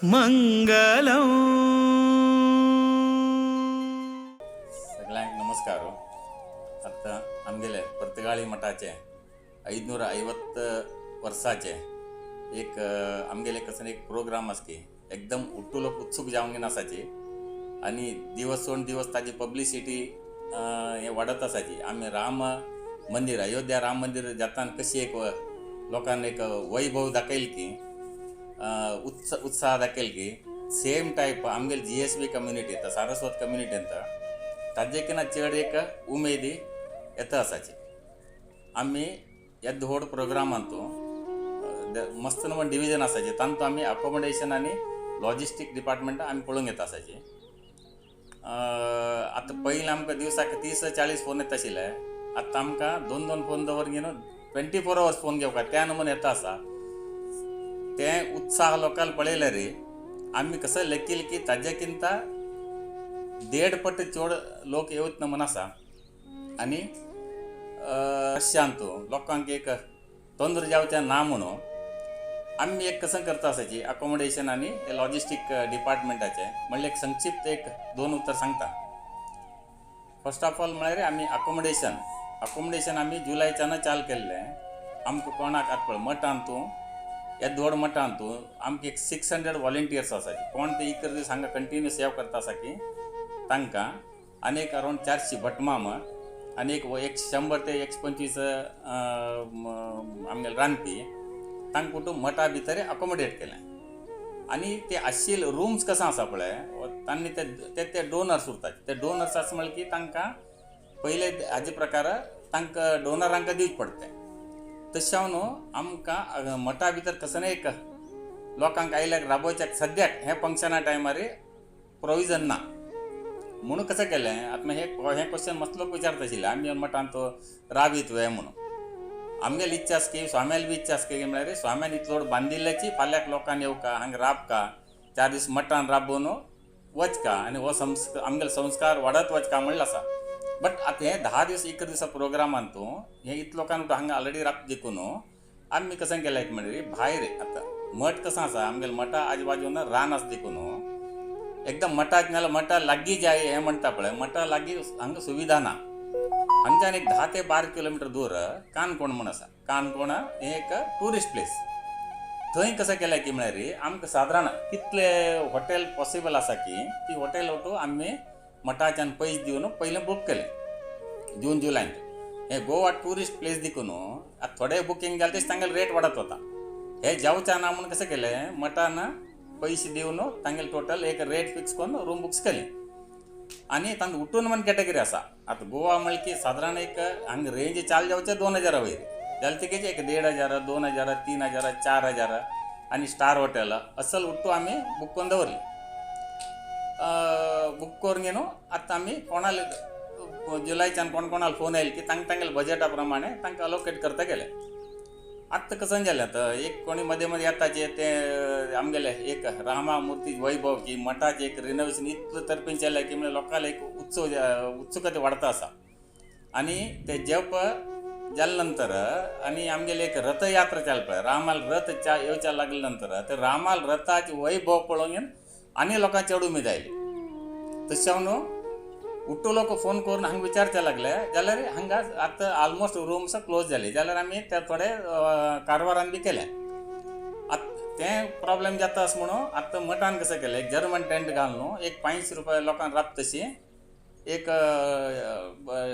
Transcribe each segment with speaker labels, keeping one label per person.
Speaker 1: मंगलम.
Speaker 2: सगळ्यांक नमस्कार. आतां आमगेले पर्तगाळी मठाचे 550 वर्साचे एक आमगेले कसं एक प्रोग्राम आसा की एकदम उट्टू लोक उत्सूक जावंक आसाची आनी दिवस सोन दिवस ताजी पब्लिसिटी हें वाडत आसाची. आमी राम मंदिर, अयोध्या राम मंदिर जातान कशी एक लोकांक एक वैभव दाखयल की उत्साह दाखयल की सेम टायप आमगेले जीएसबी कम्युनिटी येता, सारस्वत कम्युनिटी येता, ताजे किना चड एक उमेदी येता आसाची. आमी येद्द व्हड प्रोग्रामांतू मस्त न्हू डिविजन आसाचे, तांतू आमी अकोमोडेशन आनी लॉजिस्टीक डिपार्टमेंट आमी पळोवंक येता आसाची. आतां पयलीं आमकां दिवसाक 30-40 फोन येता आशिल्ले, आतां आमकां दोन दोन फोन दवर घेवन 24 अवर्स फोन घेवपाक त्या नमुने येता आसा. ते उत्साह लोकांक पळयले रे आमी कसं लेखील की ताजे किंता देड पट चड लोक येवत नमून आसा. आनी रश्यांतू लोकांक एक तोंदर जावचें ना म्हणून आमी एक कसं करता आसाची अकोमोडेशन आनी लॉजिस्टीक डिपार्टमेंटाचें म्हणल्यार एक संक्षिप्त एक दोन उतर सांगता. फर्स्ट ऑफ ऑल म्हळ्यार आमी अकोमोडेशन आमी जुलयच्यान चालू केल्लें. आमकां कोणाक आतां पळय मठांतू येद्द व्हड मठांतू आमकां एक 600 वॉलंटियर्स आसाची, कोण ते इकरा दीस हांगा कंटिन्यू सेवा करता आसा की तांकां, आनी एक अरावंड 400 भटमाम आनी एक 100 ते 125 आमगेले रांदपी, तांकां कुटूंब मठा भितर अकोमोडेट केलें. आनी ते आशिल्ले रुम्स कसो आसा पळय, तांणी ते ते ते डोनर्स उरतात, ते डोनर्स आसा म्हणल्यार की तांकां पयले हाजे प्रकार तांकां डोनरांकां दिवचें पडटा. तशें न्हू आमकां मठा भितर कसं एक लोकांक आयल्यार राबोवच्याक सद्याक हे फंक्शना टायमार प्रोविजन ना म्हणून कसं केलें. आतां हे हें क्वेश्चन मस्त लोक विचारता आशिल्ले, आमी मठांत राबीत वे म्हणून. आमगेली इच्छा आसा की स्वाम्याली बी इच्छा आसा की म्हळ्यार स्वाम्यान इतलो व्हड बांदिल्ल्याची फाल्यांक लोकांक येवका, हांगा राबका, 4 दीस मठान राबोवन वचका आनी हो संस्कार आमगेलो संस्कार वाडत वचका म्हणलें आसा. बट आतां हें 10 दीस 11 दिसा प्रोग्रामान तूं हें इतलो लोकांक हांगा ऑलरेडी राब देखून आमी कसं केलें म्हणल्यार भायर आतां मठ कसो आसा आमगेले मठा आजू बाजून रान आसा देखून एकदम मठाक नाल्यार मठा लागीं जाय हें म्हणटा पळय, मठा लागीं हांगा सुविधा ना. हांगच्यान एक 10 ते 12 किलोमिटर दूर काणकोण म्हूण आसा. काणकोण हें एक ट्युरिस्ट प्लेस. थंय कसं केलें की म्हळ्यार आमकां सादारण कितले हॉटेल पॉसिबल आसा की ती हॉटेल वटू आमी मठाच्यान पयशे दिवन पयलें बूक केलें जून जुलायंत. हें गोवा ट्युरिस्ट प्लेस देखून आतां थोडे बुकींग जालें तशें तांगेले रेट वाडत वता. हें जावचें ना म्हूण कशें केलें, मठान पयशे दिवन तांगेले टोटल एक रेट फिक्स करून रूम बुक्स केले. आनी तांकां उठून म्हण कॅटेगरी आसा. आतां गोवा म्हणल्यार की सादारण एक हांगा रेंज चालू जावचें 2000 वयर जाल्यार तिकेचे एक 1500, 2000, 3000, 4000 आनी स्टार हॉटेल असल उट्टू आमी बूक करून दवरली. बूक करून न्हू आतां आमी कोणाले जुलयच्यान कोण कोणाला फोन येयल की तांकां तांगेले बजेटा प्रमाणे तांकां अलोकेट करता गेले. आतां कसं जालें, आतां एक कोणी मदें मदें येताचे ते आमगेले एक रामा मूर्ती वैभव की मठाचें एक रिनोवेशन इतलें तर्फेन केलें की म्हणल्यार लोकांक एक उत्सव उत्सुकता वाडता आसा. आनी ते जप जाले नंतर आनी आमगेले एक रथयात्रा जाल पळय, रामाल रथ येवच्या लागले नंतर ते रामाल रथाचे वैभव पळोवन आनी लोकांक चड उमेद आयली. तशें न्हू उट्टू लोक फोन करून हांगा विचारचे लागले जाल्यार हांगा आतां ऑलमोस्ट रुम्स क्लोज जाले, जाल्यार आमी ते थोडे कारवारान बी केले. आतां तें प्रॉब्लेम जाता अशें म्हणून आतां मठान कसं केलें, एक जर्मन टेंट घाल न्हू एक 500 रुपया लोकांक राब तशी एक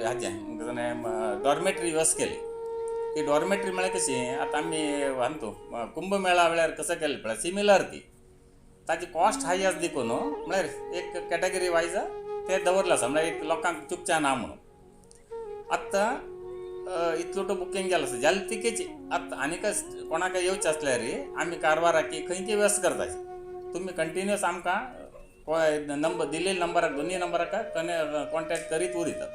Speaker 2: हाजें डॉर्मेटरी वेवस्था केली. ती डॉर्मेटरी म्हळ्यार कशी आतां आमी हातूं कुंभमेळा वेळार कसं केलें पळय सिमिलर ती, ताची कॉस्ट हाय आसा देखून म्हळ्यार एक कॅटेगरी वायज ते दवरलें आसा, म्हळ्यार एक लोकांक चुकचें ना म्हणून. आतां इतलो तो बुकींग जालें आसा जाल्यार तिकेची आतां आनीक कोणाक येवचें आसल्यार आमी कारवाराक खंयची वेवस्था करताची, तुमी कंटिन्युअस आमकां नंबर दिलेल्या नंबराक दोनूय नंबराक कॉन्टेक्ट करीत उरितात.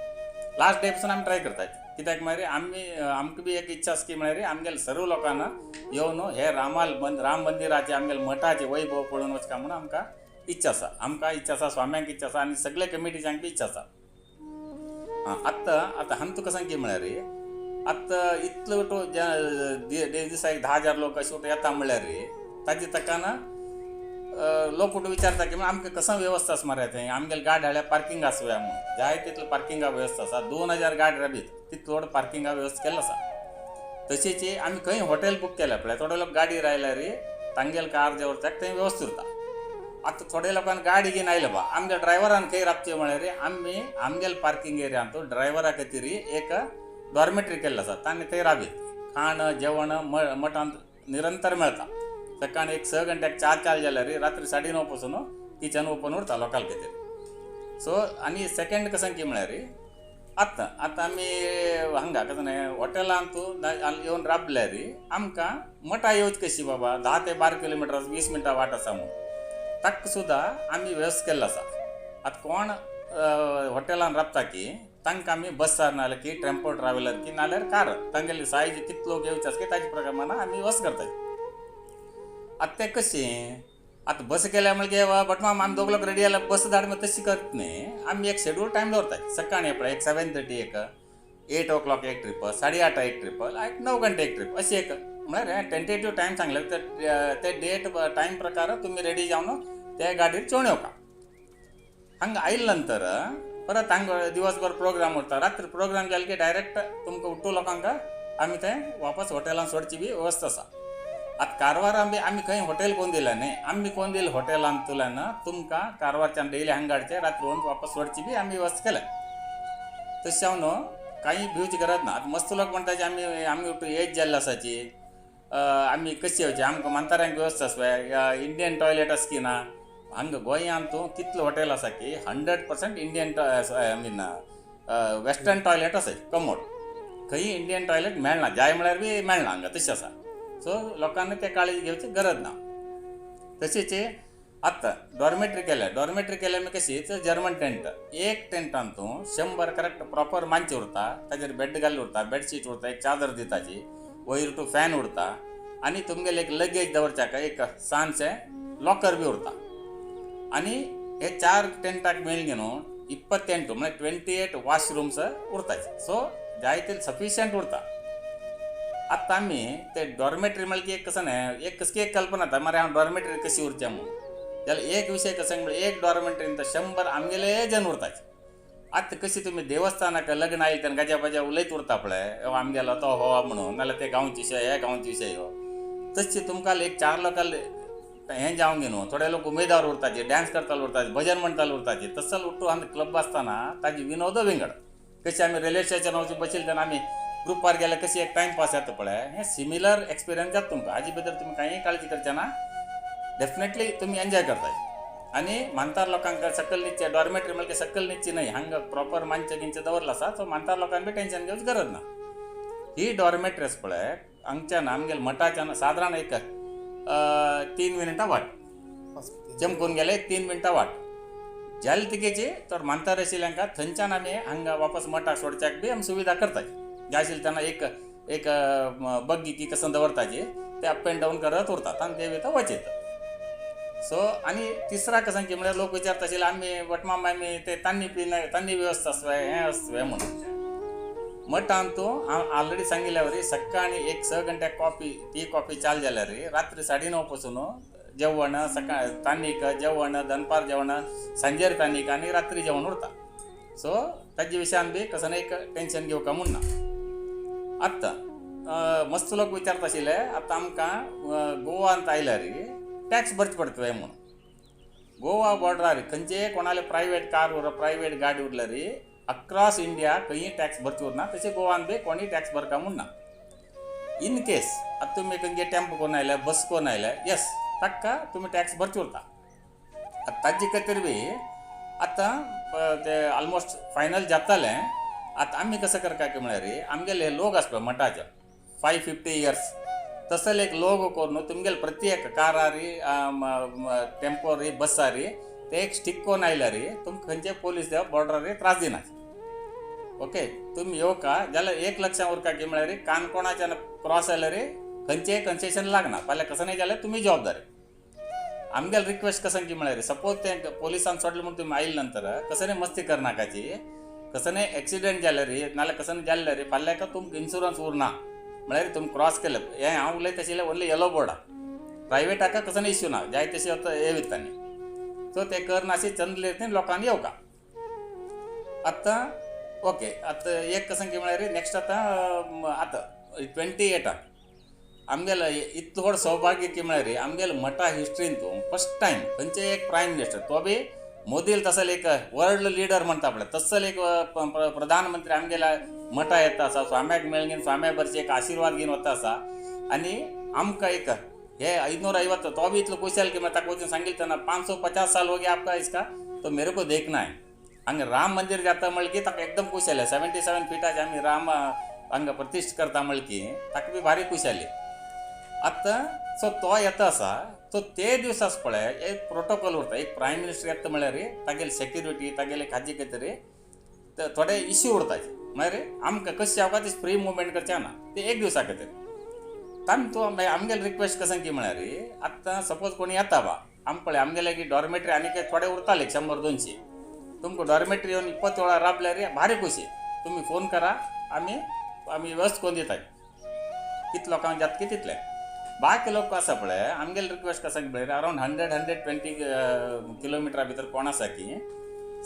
Speaker 2: लास्ट डे पसून आमी ट्राय करतात कित्याक म्हळ्यार आमी आमकां बी एक इच्छा आसा की म्हळ्यार आमगेले सर्व लोकांना येवन हे रामाल राम मंदिराचे आमगेले मठाचे वैभव पळोवन वचका म्हणून आमकां इच्छा आसा. आमकां इच्छा आसा, स्वाम्यांक इच्छा आसा आनी सगळे कमिटीच्यांक बी इच्छा आसा. आतां आतां हांगा तुका सांग की म्हळ्यार आतां इतलो दिसा एक 10,000 लोक अशे येता म्हळ्यार ताजे ताका ना लोक कुठं विचारता की आमकां कसो वेवस्था आसा मरे थंय आमगेले गाडी हाडल्यार पार्किंग आसया म्हणून. जाय तितलो पार्किंगा वेवस्था आसा. 2000 गाडी राबीत तितलो व्हड पार्किंगा वेवस्था केल्लो आसा. तशीच आमी खंय हॉटेल बूक केल्या पळय थोडे लोक गाडी रायल्यार तांगेले कार जे उरता थंय वेवस्था उरता. आतां थोडे लोकांक गाडी घेवन आयले बा आमगे ड्रायव्हरान खंय राबचें म्हळ्यार आमी आमगेले पार्किंग एरियांत ड्रायव्हरा खातीर एक डॉर्मेटरी केल्लो आसा. तांणी थंय राबीत खाण जेवण मठांत निरंतर मेळटा. सकाळी एक 6 घंट्याक च्या चालू जाल्यार रात्री 9:30 पासून किचन ओपन उरता लोकां खातीर. सो आनी सेकेंड कसं की म्हळ्यार आतां आतां आमी हांगा कसं न्हय हॉटेलांत येवन राबल्यार आमकां मठा येवची कशी बाबा 10 ते 12 किलोमिटर 20 मिनटां वाट आसा म्हणून ताका सुद्दां आमी वेवस्था केल्लो आसा. आतां कोण हॉटेलान राबता की तांकां आमी बसार नाजाल्यार की टेम्पो ट्रॅव्हलर की नाजाल्यार कार तांगेली सायज कितलो लोक येवचे आसा की ताजे प्रमाण आमी वेवस्था करता. आतां तें कशें आतां बस केल्या म्हणल्यार भटमाम आमी दोग लोक रेडी जाल्यार बस धाड म्हण तशी करत न्ही. आमी एक शेड्यूल टायम दवरता. सकाळीं पळय एक 7:30 एक 8 o'clock एक ट्रिप, 8:30 एक ट्रिप, एक 9 घंटे एक ट्रिप अशी एक म्हळ्यार टेंटेटिव टायम सांगले ते डेट टायम प्रकार तुमी रेडी जावन त्या गाडयेर चोवन येवका. हांगा आयले नंतर परत हांगा दिवसभर प्रोग्राम उरता. रात्री प्रोग्राम जाले की डायरेक्ट तुमकां उठ्ठू लोकांक आमी ते वापस हॉटेलान सोडची बी वेवस्था आसा. आतां कारवारान बी आमी खंय हॉटेल कोण दिलें न्ही. आमी कोण दिलें हॉटेलांतल्यान तुमकां कारवारच्यान डेली हांगा हाडचें रात्री वचून वापस सोडची बी आमी वेवस्था केल्या. तशें जावन न्हू कांय भिवची गरज ना. आतां मस्त लोक म्हणटा आमी आमी एज जाल्ले आसाची आमी कशी येवची आमकां म्हाताऱ्यांक वेवस्था आसा इंडियन टॉयलेट आसा की ना. हांगा गोंयांत तूं कितलो हॉटेल आसा की 100% Indian I mean western toilet आसा कमोड. खंय इंडियन टॉयलेट मेळना, जाय म्हळ्यार बी मेळना हांगा तशें आसा. सो लोकांनी ते काळजी घेवची गरज ना. तशेंच आतां डॉर्मेटरी केल्या. डॉर्मेटरी केल्या मागीर कशी जर्मन टेंट एक टेंटान तूं 100 करेक्ट प्रॉपर मांची उरता. ताजेर बेड घाल्ली उरता, बेडशीट उरता, एक चादर दिताची, वयर टू फॅन उरता आनी तुमगेले एक लगेज दवरच्याक एक ल्हानशें लॉकर बी उरता. आनी हे 4 टेंटाक मेळून न्हू 28 म्हळ्यार 28 वॉशरूम्स उरताय. सो जाय तितले सफिशियंट उरता. आतां आमी ते डॉर्मेटरी म्हळ्यार की एक कसं न्हय एक कसली एक कल्पना जाता मरे हांव डॉर्मेटरी कशी उरचें म्हणून. जाल्यार एक विशय कसो म्हळ्यार एक डॉर्मेटरीन 100 आमगेले जन उरताय. आतां कशी तुमी देवस्थानाक लग्न आयले तेन्ना गजा बजा उलयत उरता पळय आमगेलो तो हो म्हणून नाजाल्यार ते गांवचे विशय हे गांवचे विशय हो तशें तुमकां एक 4 लोकांक हें जावंक न्हू. थोडे लोक उमेदवार उरताचे, डांस करताले उरताचे, भजन म्हणटाले उरताचे. तसो उठ्ठू आमी क्लब आसतना ताजी विनोद विंगड. कशें आमी रेल्वे स्टेशन वचून बशिल्ले तेन्ना आमी ग्रुपार गेल्यार कशी एक टायमपास जाता पळय हें सिमिलर एक्सपिरियन्स जाता तुमकां. हाजे भितर तुमी कांय काळजी करचे ना. डेफिनेटली तुमी एन्जॉय करताय. आनी म्हातार लोकांक सकयल न्हिदचें डॉर्मेटरी म्हळ्यार सकयल न्हिदची न्हय. हांगा प्रॉपर मांचे गिंचे दवरलो आसा. सो म्हातार लोकांक बी टेंशन घेवची गरज ना. ही डॉर्मेटरी आसा पळय हांगच्यान आमगेले मठाच्यान सादारण एक 3 मिनटां वाट चमकून गेले 3 मिनटां वाट जाले तिकेची तर म्हातार आशिल्ल्यांक थंयच्यान आमी हांगा वापस मठाक सोडच्याक बी आमी सुविधा करताय. जाय आशिल्लें तेन्ना एक एक बग्गी की कसं दवरताची ते अप एंड डावन करत उरतात आनी ते वयता वचयतात. सो आनी तिसरा कसं की म्हळ्यार लोक विचारता आशिल्ले आमी वटमाम आमी ते तान्नी पिनाय तान्नी वेवस्था आसवाय हें आसवाय म्हणून. मठांत तूं हांव ऑलरेडी सांगिल्ल्या वरी सकाळीं एक 6 घंट्याक कॉफी टी कॉफी चालू जाल्यार रात्री 9:30 पासून जेवण सकाळ तानीक जेवण दनपार जेवण सांजेर तानीक आनी रात्री जेवण उरता. सो ताजे विशयान बी कसं एक टेंशन घेवका म्हूण ना. आतां मस्त लोक विचारता आशिल्ले आतां आमकां गोवांत आयल्यार टॅक्स भरची पडटा म्हणून. गोवा बॉर्डरार खंयचेय कोणाले प्रायवेट कार उर प्रायवेट गाडी उरल्यार अक्रॉस इंडिया खंयी टॅक्स भरची उरना. तशें गोवान बी कोणीय टॅक्स भरका म्हूण ना. इन केस आतां तुमी खंयचे टेम्पो करून आयल्या बस करून आयल्या येस ताका तुमी टॅक्स भरची उरता. आतां ताजे खातीर बी आतां ते ऑलमोस्ट फायनल जातालें. आतां आमी कसं करता की म्हळ्यार आमगेले लोक आसा पळय मठाचे 550 इयर्स तसले एक लोगो करून तुमगेले प्रत्येक कारारी टेम्पोरी बसारी ते एक स्टीक करून आयल्यार तुमकां खंयचे पोलीस बॉर्डरार त्रास दिना. ओके तुमी येवका जाल्यार एक लक्षां उरका की म्हळ्यार काणकोणाच्यान क्रॉस जाल्यार खंयचेय कन्सेशन लागना. फाल्यां कसं नाही जाल्यार तुमी जबाबदारी. आमगेले रिक्वेस्ट कसं की म्हळ्यार सपोज ते पोलिसान सोडलें म्हूण तुमी आयले नंतर कसं मस्ती करनाकाची कसं एक्सिडंट जाल्यार नाल्यार कसं जाल्यार फाल्यां तुमकां इन्शुरन्स उरना. म्हळ्यार तुमी क्रॉस केलें हें हांव उलयता आशिल्लें ओन्ली येलो बोर्डाक. प्रायवेटाका कसो इश्यू ना, जाय तशें आतां हे वयतानी. सो ते करना अशें चंदले लोकांनी येवका. आतां ओके, आतां एक कसं की म्हळ्यार नेक्स्ट आतां आतां 28 आमगेलो इतलो व्हड सौभाग्य की म्हळ्यार आमगेलो मठा हिस्ट्रीन तूं फर्स्ट टायम खंयचे एक प्रायम मिनिस्टर, तो बी मोदील तसले एक वर्ल्ड लिडर म्हणटा पळय तसले एक प्रधानमंत्री आमगेल्या मठा येता आसा, स्वाम्याक मेळगीन स्वाम्या बरचे एक आशिर्वाद घेवन वता आसा. आनी आमकां एक हे 550 तो भी इतलो खुश की मैं ताका वचून सांगितलं ना 550 साल हो गया आपका इसका, तो मेरे को देखना है. हांगा राम मंदिर जाता म्हणलें की ताका एकदम खुश जालें. 77 फिटाचे आमी राम हांगा प्रतिश्ठ करता म्हणलें की ताका बी भारी खुश जाली. आतां सो तो येता आसा, सो ते दिवस आसा पळय एक प्रोटोकॉल उरता. एक प्रायम मिनिस्टर येता म्हळ्यार तागेली सेक्युरिटी तागेले खाजी कितें तरी थोडे इश्यू उरता. म्हळ्यार आमकां कशें जावका ते फ्री मुवमेंट करचें ना, ते एक दिवसा खातीर. तांणी तो आमगेले रिक्वेस्ट कसं की म्हळ्यार आतां सपोज कोणी येता बा आम पळय आमगेले की डॉर्मेटरी आनी थोडे उरताले 100-200, तुमकां डॉर्मेटरी येवन 20 वेळा राबल्यार भारी खुशी, तुमी फोन करा आमी आमी व्यवस्था करून दिता कितले लोकांक जाता की तितले. बाकी लोक आसा पळय आमगेले रिक्वेस्ट कसं की पळय अरावंड 100-120 किलोमिटरा भितर कोण आसा की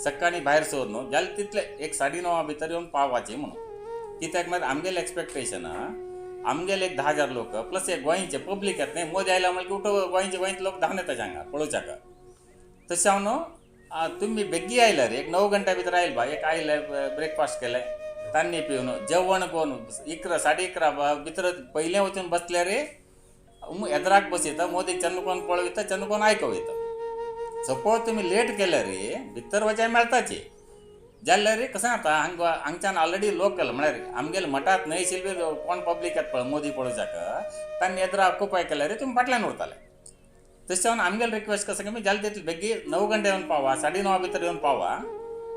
Speaker 2: सकाळीं भायर सर न्हू जाल्यार तितले एक 9:30 भितर येवन पावपाचे म्हणून. कित्याक मागीर आमगेले एक्सपेक्टेशन आमगेले एक 10,000 लोक प्लस एक गोंयचे पब्लीक येता न्ही, मोदी आयला म्हणल्यार की उठो गोंयचे गोंयचे लोक धांवन येता हांगा पळोवच्याक. तशें हांव न्हू तुमी बेगी आयल्यार एक 9 घंट्या भितर आयल बा, एक आयले ब्रेकफास्ट केलें तान्नी पिवन जेवण करून 11 11:30 भितर पयलें वचून बसल्यार एदराक बसयता मोदी चंद्रकोन पळयता चंद्रकोन आयकवयता. सपोज तुमी लेट केल्यार भितर वचाय मेळटाची जाल्यार कशें जाता हांगा हांगच्यान ऑलरेडी लोकल म्हळ्यार आमगेले मठांत न्हय आशिल्ले कोण पब्लीक येता पळय मोदी पळोवच्याक तांणी एदरा ऑक्युपाय केल्यार तुमी फाटल्यान उरताले. तशें हांव आमगेले रिक्वेस्ट कसं की जाल्यार तितले बेगी 9 घंटे येवन पावा 9:30 भितर येवन पावा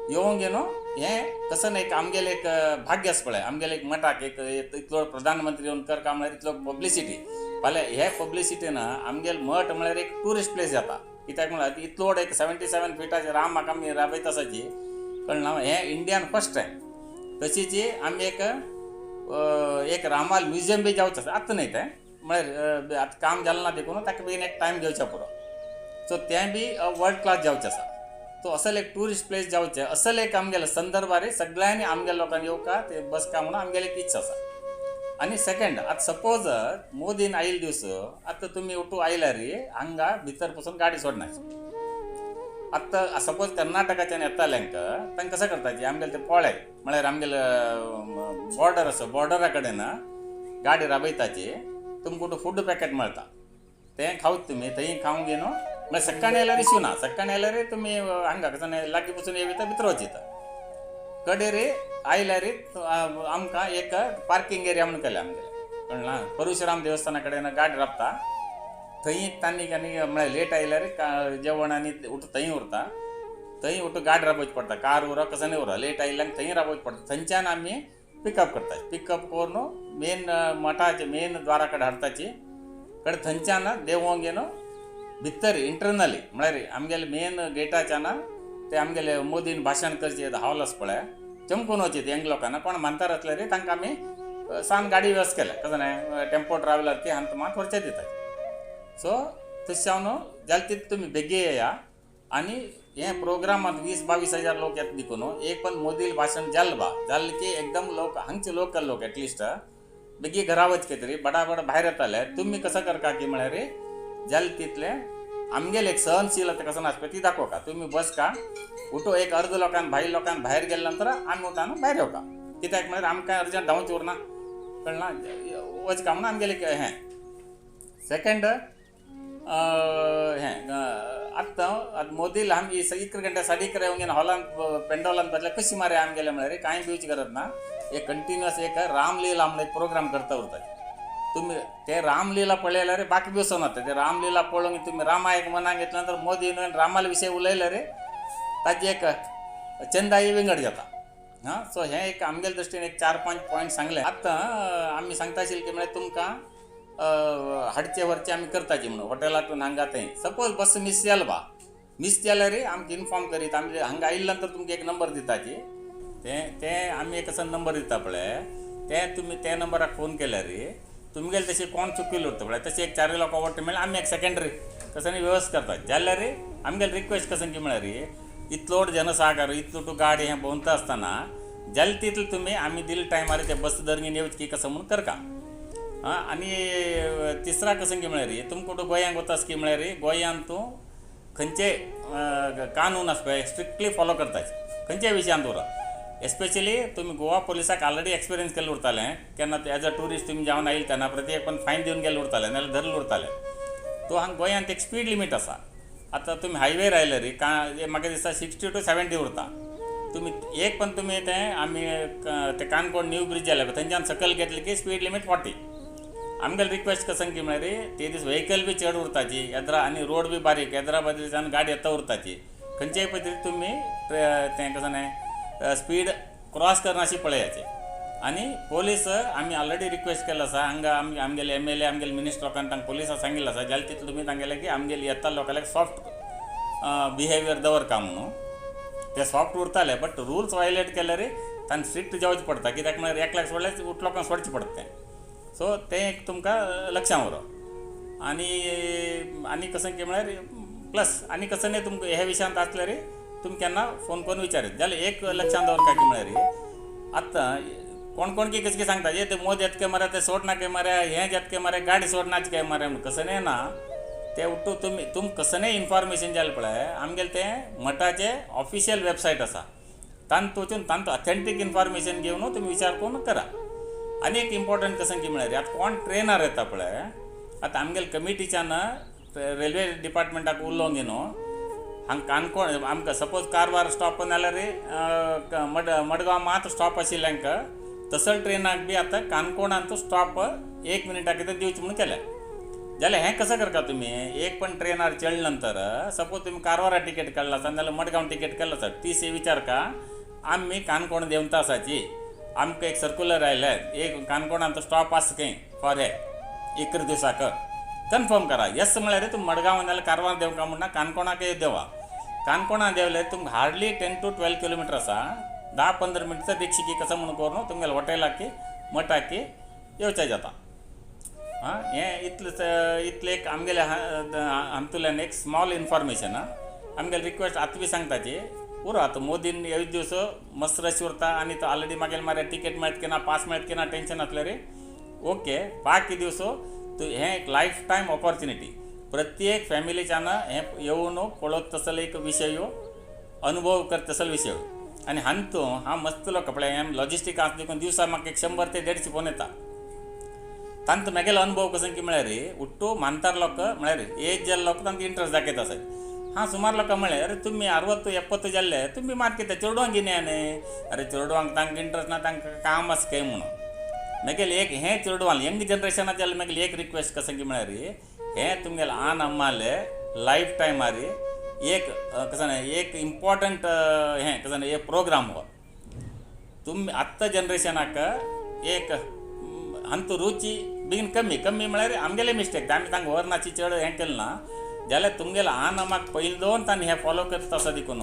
Speaker 2: येवंक न्हू हें कसं एक आमगेलें एक भाग्य आसा पळय आमगेले एक मठाक एक इतलो प्रधानमंत्री येवन कर काम म्हळ्यार इतलो पब्लिसिटी फाल्यां हे पब्लिसिटीन आमगेले मठ म्हळ्यार एक ट्युरिस्ट प्लेस जाता. कित्याक म्हळ्यार इतलो व्हड एक 77 फिटाचे राम म्हाका आमी राबयता आसाची कळना, हें इंडियान फर्स्ट टायम. तशीच आमी एक एक रामाल म्युझियम बी जावचें आसा आतां न्हय तें म्हळ्यार आतां काम जालें ना देखून ताका बेगीन एक टायम घेवचें पुरो. सो तें बी वर्ल्ड क्लास जावचें आसा. सो असले एक ट्युरिस्ट प्लेस जावचें असले एक आमगेले संदर्भार सगळ्यांनी आमगेल्या लोकांनी येवका ते बसका म्हणून आमगेले एक इत्सा आसा. आनी सेकंड आतां सपोज मोदीन आयिल्ले दिवस आतां तुमी उठू आयल्यार हांगा भितर पसून गाडी सोडनाची. आतां सपोज कर्नाटकाच्यान येताल्यांक तांकां कशें करताची आमगेले ते पोळे म्हळ्यार आमगेले बॉर्डर आसा बॉर्डरा कडेन गाडी राबयताची तुमकां फूड पॅकेट मेळटा तें खावत तुमी थंय खावंक न्हू म्हळ्यार सकाळीं आयल्यार इश्यू ना, सकाळीं आयल्यार तुमी हांगा कसो लागीं पसून येता भितर वचयता. कडेर आयल्यार आमकां एक पार्किंग एरिया म्हणून केल्या आमगेले कळना परशुराम देवस्थाना कडेन गाडी राबता थंय तांणी आनी म्हळ्यार लेट आयल्यार जेवण आनी उठ थंय उरता थंय उठ गाडी राबोवची पडटा कार उरो कसो न्हय उरो लेट आयिल्ल्यान थंय राबोवची पडटा. थंयच्यान आमी पिकअप करता पिकअप करून मेन मठाचे मेन द्वारा कडेन हाडटाची कडेन थंयच्यान देवोंक न्हू भितर इंटरनली म्हळ्यार आमगेले मेन गेटाच्यान ते आमगेले मोदीन भाशण करचें हॉल आसा पळय चमकून वचचे यंग लोकांना कोण मानतार आसल्यार तांकां आमी सान गाडी व्यवस्था केल्या कसो न्हय टेम्पो ट्रॅव्हलर ती हांगा मात व्हरचे दिता. सो तशें हांव न्हू जाल्यार तितलें तुमी बेगी येया आनी हे प्रोग्रामांत 20-22 हजार लोक येता देखून एक पण मोदील भाशण जालें बा जालें की एकदम लोक हांगचे लोकल लोक एटलिस्ट बेगी घरा वचचे तरी बडाबड भायर येताले. तुमी कसो करता की म्हळ्यार जालें तितलें आमगेले एक सहनशीलता कसो नासता ती दाखोवका तुमी बसका उठो एक अर्द लोकांक भायर लोकांक भायर गेले नंतर आमी उठान भायर येवका कित्याक म्हळ्यार आमकां अर्जंट धांवचें उरना कळना वचका म्हणून आमगेलें हें सेकंड हें आतां आतां मोदील आमी 11 घंटे 11:30 येवन हॉलांत पेंडॉलांत बसल्यार कशी मारे आमगेले म्हळ्यार कांय दिवची गरज ना. एक कंटिन्युअस एक रामलीला म्हणून एक प्रोग्राम करता उरता तुमी ते रामलीला पळयल्यार बाकी बसून वता ते रामलीला पळोवन तुमी रामायक मनाक घेतल्या नंतर मोदीन रामाले विशय उलयले रे ताजी एक चंदाई विंगड जाता. हां सो हें एक आमगेले दृश्टीन एक 4-5 पॉयंट सांगले. आतां आमी सांगता आशिल्लें की म्हळ्यार तुमकां हाडचे व्हरचे आमी करताची म्हणून हॉटेलांतून हांगा थंय सपोज बस मीस जाल बा मीस जाल्यार आमकां इनफॉर्म करीत आमी हांगा आयिल्ल्या नंतर तुमकां एक नंबर दिताची ते ते आमी एक असो नंबर दिता पळय ते तुमी त्या नंबराक फोन केल्यार तुमगेले तशें कोण चुकिल्लो उरता पळय तशें एक चारूय लोकां वट्ट मेळ्ळे आमी एक सेकेंडरी तसो वेवस्था करता जाल्यार आमगेले रिक्वेस्ट कसं की म्हळ्यार इतलो जनसागर इतलो गाडी हें भोंवता आसतना जालें तितलें तुमी आमी दिले टायमार ते बस धरून येवची कसं म्हूण करका. आं आनी तिसरा कसं की म्हळ्यार तुमकां गोंयांक वता की म्हळ्यार गोंयांत तूं खंयचे कानून आसा पळय स्ट्रिक्टली फॉलो करताय खंयच्याय विशयांत उरो एस्पेशली तुमी गोवा पुलिसाक ऑलरेडी एक्सपिरियन्स केल्लें उरतालें केन्ना एज अ ट्युरिस्ट तुमी जावन आयले तेन्ना प्रत्येक पण फायन दिवन गेल्ले उरताले नाल्यार धरले उरताले. तो हांगा गोंयांत एक स्पीड लिमीट आसा. आतां तुमी हायवेर आयले रे म्हाका दिसता 60 to 70 उरता. तुमी एक पण तुमी तें आमी ते काणकोण न्यू ब्रिज जाले थंयच्यान सकयल घेतले की स्पीड लिमीट 40. आमगेले रिक्वेस्ट कसं की म्हळ्यार ते दीस व्हेकल बी चड उरताची येद्रा आनी रोड बी बारीक येद्राबादीच्यान गाडी येता उरताची खंयच्याय पद्दतीन तुमी तें कसं न्हय स्पीड क्रॉस करनाशी पळयाचे. आनी पोलीस आमी ऑलरेडी रिक्वेस्ट केल्लो आसा हांगा आमी आमगेले MLA आमगेले मिनिस्टर लोकांक तांकां पोलिसां सांगिल्लें आसा जाल्यार तितलें तुमी तांगेले की आमगेले येता लोकांक सॉफ्ट बिहेवियर दवरका म्हणून ते सॉफ्ट उरताले बट रुल्स वायलेट केल्यार तांकां स्ट्रिक्ट जावचें पडटा कित्याक म्हळ्यार एकल्याक सोडल्यार उट लोकांक सोडचें पडटा तें. सो तें एक तुमकां लक्षांत उरो. आनी आनी कसं की म्हळ्यार प्लस आनी कसं न्ही तुमकां ह्या विशयांत आसल्यार तुमी केन्ना फोन करून विचारीत जाल्यार एक लक्षांत दवरता की म्हळ्यार आतां कोण कोण की कशें सांगता ये ते मोद येत काय मरे ते सोडना काय मरे हें जात काय मरे गाडी सोडनाच काय मरे म्हण कसं न्ही ना ते उठू तुमी तुमकां कसं इन्फॉर्मेशन जालें पळय आमगेलें तें मठाचें ऑफिशियल वेबसायट आसा तांतू वचून तांतू ऑथेंटीक इन्फॉर्मेशन घेवन तुमी विचार करून करा. आनी एक इम्पॉर्टंट कसं की म्हळ्यार आतां कोण ट्रेनार येता पळय आतां आमगेले कमिटीच्यान रेल्वे डिपार्टमेंटाक उलोवन घेवन हांगा काणकोण आमकां सपोज कारवार स्टॉप नाल्यार मडगांव मात स्टॉप आशिल्ल्यांक तसो ट्रेनाक बी आतां काणकोणांत स्टॉप 1 मिनटाक कितें दिवचें म्हणून केलें जाल्यार हें कसं करता तुमी एक पण ट्रेनार चडले नंतर सपोज तुमी कारवारा टिकेट काडला आसा नाल्यार मडगांव टिकेट काडला आसा टी सी विचार का आमी काणकोण देंवता आसाची आमकां एक सर्कुलर आयलें एक काणकोणांत स्टॉप आसा खंय फॉर हे 11 दिवसाक कन्फर्म करा येस म्हळ्यार तुमी मडगांव नाल्यार कारवार देंवका म्हणना काणकोणाक देवा. काणकोणा देंवले तुमकां हार्डली 10 to 12 kilometre आसा 10-15 मिनटां रिक्षी कसं म्हणून करून तुमगेले हॉटेलाकी मठाकी येवचें जाता. आं हें इतलें इतलें एक आमगेले हातूंतल्यान एक स्मॉल इन्फॉर्मेशन आमगेले रिक्वेस्ट आतां बी सांगताची उरो. आतां मोदीन एक दीस मस्त रश उरता आनी तो ऑलरेडी मागीर मारे टिकेट मेळत की ना पास मेळत की ना टेंशन आसलें रे ओके बाकी दिवस तूं हें एक लायफ टायम ऑपॉर्चुनिटी प्रत्येक फॅमिलीच्यान हें येवन पळोवप तसलो एक विशय अनुभव करता तसलो विशय. आनी हांतू हांव मस्त लोक पळय हें लॉजिस्टीक आसा देखून दिवसा म्हाका 100 ते 150 फोन येता. तांचो म्हागेलो अनुभव कसो की म्हळ्यार उट्टू म्हानतार लोक म्हळ्यार एज जाल्ले लोक तांकां इंट्रस्ट दाखयता आसत. हां सुमार लोकां म्हळें अरे तुमी 60 70 जाल्ले तुमी मात कितें चेडवांक घेवन येया न्ही अरे चेडवांक तांकां इंट्रस्ट ना तांकां काम आसा खंय म्हणून म्हागेलें एक हें चेडवां यंग जनरेशनाक जाल्यार म्हागेलें एक रिक्वेस्ट कसं की म्हळ्यार हें तुमगेलें आन अम्माले लायफ टायमार एक कसं न्हय एक इम्पॉर्टंट हें कसं न्हय एक प्रोग्राम हो तुमी आत्तां जनरेशनाक एक हांतू रुची बेगीन कमी कमी म्हळ्यार आमगेले मिस्टेक आमी तांकां व्हरनाची चड हें केलें ना जाल्यार तुमगेले आन अम्माक पयलीं दोन तांणी हें फॉलो करता आसा देखून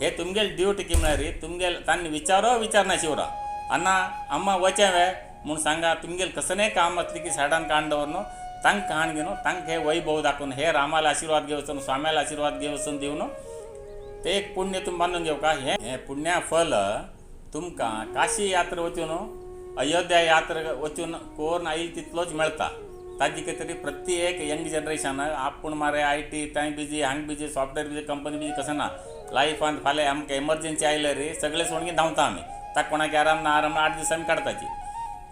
Speaker 2: हे तुमगेले ड्युटी की म्हळ्यार तुमगेले तांणी विचारो विचारनाशी उरा आना अम्मा वचें वे म्हूण सांगा तुमगेलें कसलेंय काम आसलें की सायडान काण दवर न्हू तांकां काण घेवन तांकां हे वैभव दाखोवन हे रामाले आशिर्वाद घेवचो स्वाम्याले आशिर्वाद घेवचो दिवन ते एक पुण्य तुमी बांदून घेवका. हें पुण्या फल तुमकां काशी यात्रा वचून अयोध्या यात्रा वचून कोण आयिल्लो तितलोच मेळटा. ताजे खातीर प्रत्येक यंग जनरेशन आपूण मारे IT थंय बिजी हांगा busy software busy company busy कसं ना लायफान फाल्यां आमकां एमर्जन्सी आयल्यार रे सगळें सोडून धांवता आमी ताका कोणाक आराम ना आराम ना 8 दीस आमी काडताची.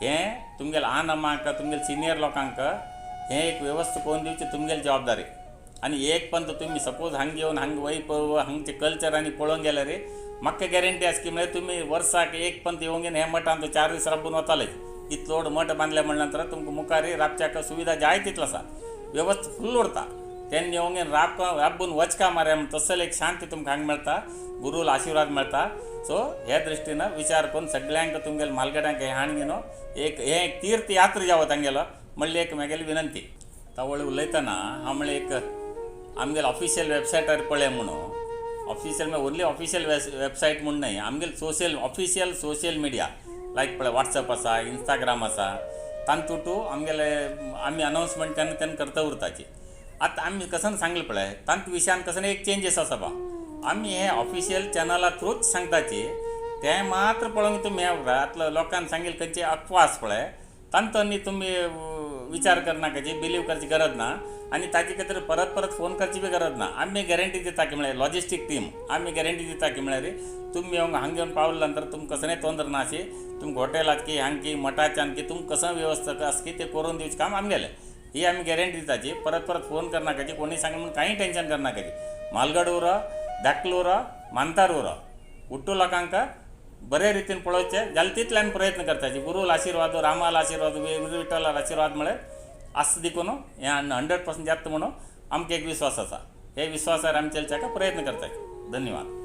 Speaker 2: हें तुमगेले आन अम्माक तुमगेले सिनियर लोकांक हें एक वेवस्था करून दिवची तुमगेली जबाबदारी. आनी एक पण तुमी सपोज हांगा येवन हांगा वैभव हांगचें कल्चर आनी पळोवंक गेल्यार म्हाका गॅरंटी आसा की म्हळ्यार तुमी वर्साक एक पंत येवंक हे मठांत 4 दीस राबून वताले. इतलो व्हड मठ बांदले म्हणल्या नंतर तुमकां मुखार राबच्याक सुविधा जाय तितलो आसा वेवस्था फुल्ल उरता. तेन्ना येवंक राबून वचका मारे म्हण तसले एक शांती तुमकां हांगा मेळटा गुरूल आशिर्वाद मेळटा. सो ह्या दृश्टीन विचार करून सगळ्यांक तुमगेले म्हालगड्यांक हें हाण घेवन एक हें एक तीर्थ यात्रा जावं तांगेलो म्हणली एक म्हागेली विनंती. तावळ उलयतना हांव म्हणलें एक आमगेले ऑफिशियल वेबसायटार पळय म्हणून ऑफिशियल म्हळ्यार ओन्ली ऑफिशियल वेबसायट म्हूण न्हय आमगेले social official social media like पळय वॉट्सएप आसा इंस्टाग्राम आसा तांतूतू आमगेले आमी अनावन्समेंट तेन्ना तेन्ना करता उरताची. आतां आमी कसन सांगलें पळय तांत विशयान कसन एक चेंजीस आसा बा. आमी हे ऑफिशियल चॅनला थ्रूच सांगताची तें मात्र पळोवन तुमी हें आतां लोकांक सांगिल्ले खंयचे अफवा आसा पळय तांचो न्ही तुमी विचार करनाकाची, बिलीव करची गरज ना आनी ताजे खातीर परत परत फोन करची बी गरज ना. आमी गॅरंटी दिता की म्हळ्यार लॉजिस्टीक टीम आमी गॅरंटी दिता की म्हळ्यार तुमी येवन हांगा येवन पावले नंतर तुमकां कसलेंय तोंदर ना अशी तुमकां हॉटेलांत की हांग की मठाच्यान की तुमकां कसो वेवस्था आसा की तें करून दिवचें काम आमगेलें. ही आमी गॅरंटी दिताची. परत परत फोन करनाकाची, कोणी सांगलें म्हूण कांय टेंशन करनाकाची. म्हालगड उरो, धाकलो उरो, मानतार उरो, उट्टू लोकांक बरे रितीन पळोवचें जाल्यार तितले आमी प्रयत्न करताची. गुरूल आशिर्वाद, रामाल आशिर्वाद, विठ्ठलाल आशिर्वाद म्हळ्यार आसा देखून हें 100% जाता म्हणून आमकां एक विस्वास आसा. हे विस्वासार आमी चलच्याक प्रयत्न करताची. धन्यवाद.